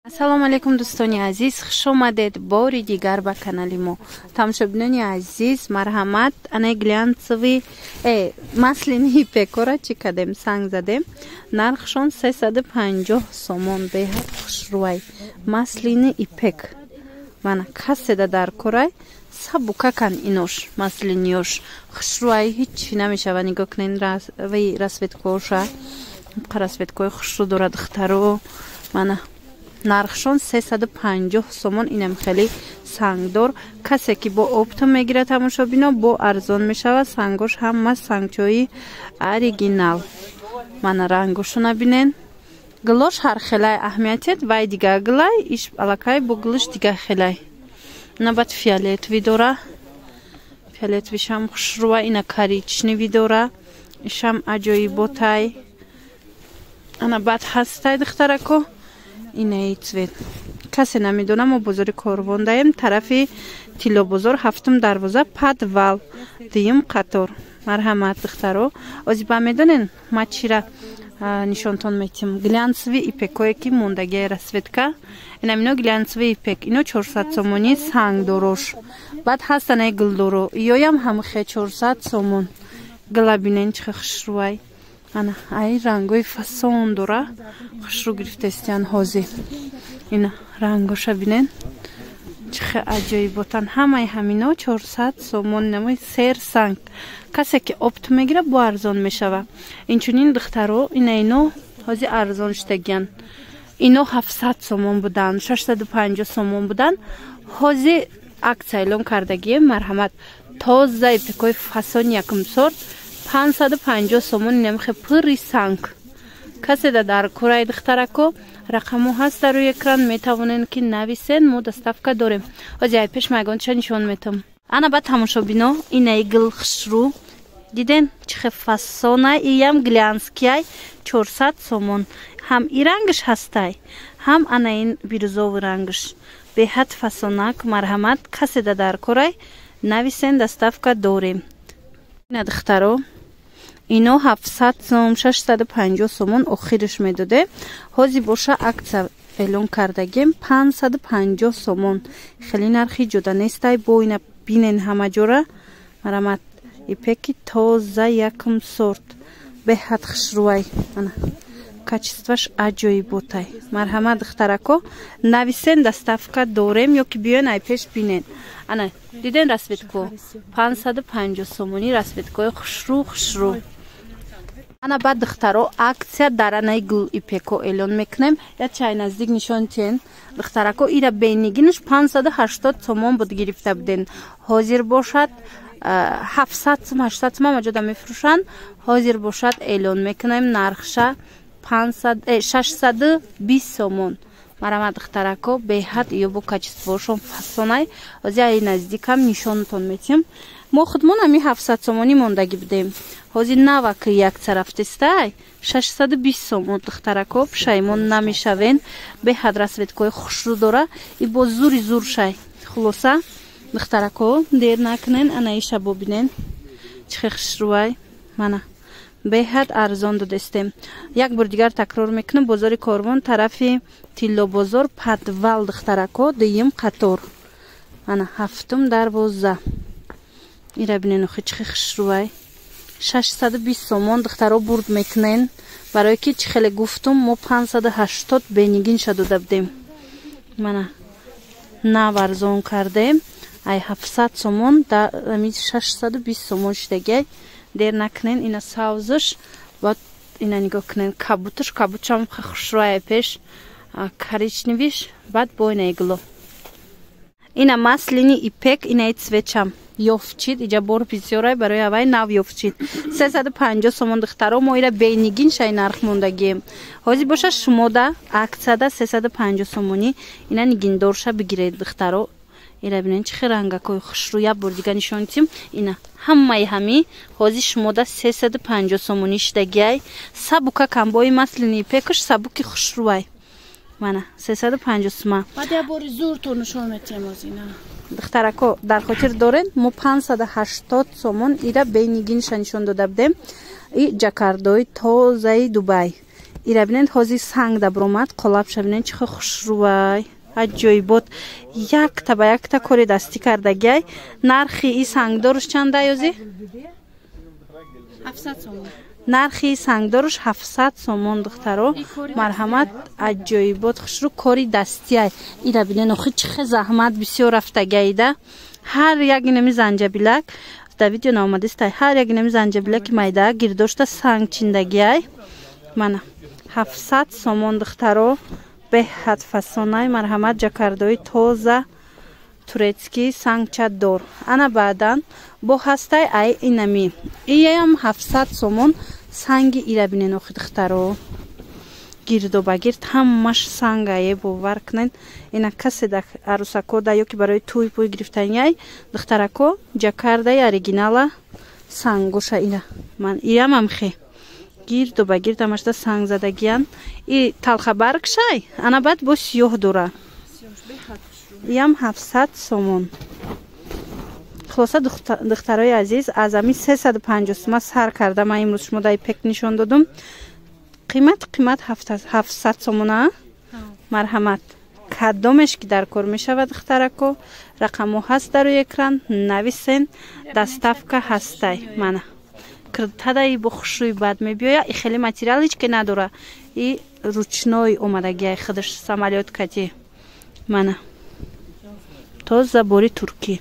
Ассалому алайкум, дӯстони азиз, хуш омадед бори дигар ба канали мо. Тамошобинони азиз, марҳамат, анаи глянцевый масляный ипекора чӣ кардем, санг задем. Нархшон 350 сомон, беҳад хушрӯай масляный ипек. Мана, каседа дар корай, сабукакан инош, масляный ёш хушрӯай, ҳичи намешава. Нигоҳ кунен вай расцветкоша, расцветкои хушрӯ дорад, духтаро. Мана, нархшон 350 сомон. Инам хеле сангдор. Касе ки бо оптом мегирад, тамошобино, бо арзон мешавад. Сангош ҳама сангчои оригинал. Мана, рангошона бинен, гилош ҳархелай, аҳамиятият вай дига гилай, иш аллакай бо гилиш дига хелай. Ина баъд фиолетовый дора, фиолетовый шам хушрӯа. Ина коричневый дора, ишам аҷоиботай. Ана баъд ҳастай, духтарако, инаи цвет касе намедонам. Мо бозори Корвон даем, тарафи Тиллобозор, ҳафтум дарвоза, подвал, дуюм қатор. Марҳамат, духтаро. Ози ба медонен, ма чира нишонтон метим? Глянцевый ипекое ки мондагиа, расцветка. Инам ино глянцевый ипек, ино 400 сомонӣ, сангдорош. Баъд ҳастанаи гулдоро, иёям ҳамихе 400 сомон. Гила бинен, чихе хушрӯай. Ана ай рангои фасон дора, хушрӯ гирифтаистиян ҳозир. Ина рангоша бинен, чихе аҷоиботан. Ҳамаи ҳамино 400 сомон, намои сер санг. Касе ки опт мегира, бо арзон мешава. Инчунин, духтаро, ина ино ҳозир арзон шудагиян. Ино 700 сомон буданд, 650 сомон буданд, ҳозир акция эълон кардагием. Марҳамат, тоза ипекои фасони якум сорт, 550 сомон, инамихе пурри санг. Каседа дар кораи, духтарако, рақамҳо ҳаст дар рӯи экран, метавонед ки нависен, мо доставка дорем. Ҳозир ай пеш майгонча нишон метам. Ана ба тамошобино, инаи гил хушрӯ диден, чихе фасона. Иям глянцевый, 400 сомон. Ҳам и рангш ҳастай, ҳам ана ин бирюзовый рангш, беҳад фасонак. Марҳамат, каседа дар корай, нависен, доставка дорем. Ина, духтаро, ино 700 сом, 650 сомон охирш медоде. Ҳозир боша акция эълон кардагем, 550 сомон. Хеле нархи ҷода нестай. Бо ина бинен ҳама ҷора. Марҳамат, ипеки тоза, якум сорт, беҳад хушрӯай. Ана качество ш аҷоиботай. Марҳамат, духтарако, нависен, доставка дорем, ё ки биёен ай пеш бинен. Ана диден расцветко, 550 сомонӣ, расцветкои хушрӯ, хушрӯ. Ана баъд, духтаро, акция дар анаи гул ипеко эълон мекунем. Я чай наздик нишон тиен, духтарако. Ира бенигинаш 580 сомон буд, гирифта буден. Ҳозир бошад 700 сум, 800 сум ҳама ҷода мефурӯшанд. Ҳозир бошад эълон мекунем нархша 620 сомон. Марҳамат, духтарако, беҳад ё бо качество шон фасонай. Ҳозир ай наздикам нишонатон метиҳем. Мо худмон ҳами 700 сомонӣ мондагӣ будем, ҳозир наваки якца рафтестай, 620 сомон. Духтарако, пушаймон намешавен, беҳад расцветкои хушрӯ дора и бо зури зур шай. Хулоса, духтарако, дер накунен. Ана иша бобинен, чихе хушрӯай. Мана, беҳад арзон додестем. Як бор дигар такрор мекунам: бозори Корвон, тарафи Тиллобозор, подвал, духтарако, дуюм қатор, ана ҳафтум дарвоза. Ира бинен, охи чихе хушрӯай, 620 сомон. Духтаро, бурд мекунен, барое ки чӣ хеле гуфтум, мо 580 бенигинша дода будем. Мана, нав арзон кардем, ай 700 сомон 620 сомон шудагиай. Дер накунен. Ина савзш ва ина нигоҳ кунен, кабуташ, кабутшам хушрӯай, пеш коричневый ш, баъд бо инаи гуло. Ина масляный ипек, инаи цвет чам ёфтчид. Иҷа бор бисёрай, барои авай нав ёфтчид, 350 сомон. Духтаро, мо ира бенигин шай нарх мондагием, ҳозир боша шумода акция да 350 сомонӣ. Ина нигиндорша бигиред, духтаро. Ира бинен, чӣ хел рангакои хушрӯ. Як бор дига нишон дитим. Ина ҳамаи ҳами ҳозир шумода 350 сомонӣ шидагиай. Сабука камбои масляный ипекаш сабуки хушрӯай. Мана, 350 сума. Баъд як бори зур то нишон метиҳем озина. Духтарако, дар хотир дорен, мо 580 сомон ира бенигинша нишон дода будем. И жаккардои тозаи Дубай. Ира бинед, ҳозир санг да биромад, қолабша бинед, чӣ хел хушрӯвай, аҷоибот, якта ба якта кори дастӣ кардагиай. Нархи и сангдоруш чанда ёзи? Нархи сангдоруш 700 сомон, духтаро, марҳамат. Аҷоибот, хушрӯ, кори дастиай. Ира бинед, охи чӣ хел заҳмат бисёр рафтагиаида. Ҳар як инами занҷабилак дар видео наомадистай, ҳар як инами занҷабилаки майда гирдошта санг чиндагиай. Мана, 700 сомон, духтаро, беҳад фасонай. Марҳамат, жаккардои тоза, турецкий, сангчадор. Ана баъдан бо ҳастай ай инами, иям 700 сомон. Санги ира бинен, охи духтаро, гирдо ба гирд ҳамаш сангае, бовар кунед. Ина касе да арӯсако да ё ки барои тӯй пӯй гирифтаниай, духтарако, жакардаи оригинала, сангоша ира. Ман ирамам хе гирду ба гирд ҳамашда санг задагиян. И талхабаргшай, ана баъд бо сиёҳ дора, иам 700 сомон. Хулоса, духтарои азиз, аз ами 350 сума сар карда, ман имрӯз шумо дар ипек нишон додум. Қимат 700 сомона. Марҳамат, кадомеш ки дар кор мешавад, духтарако, рақамҳо ҳаст дар рӯи экран, нависен, доставка ҳастай. Мана, киртадаи бо хушрӯи бад мебиёя. И хеле материал ҳеч ке надора, и ручной омадагиай, худаш самолёт кати. Мана, тоза бори туркӣ.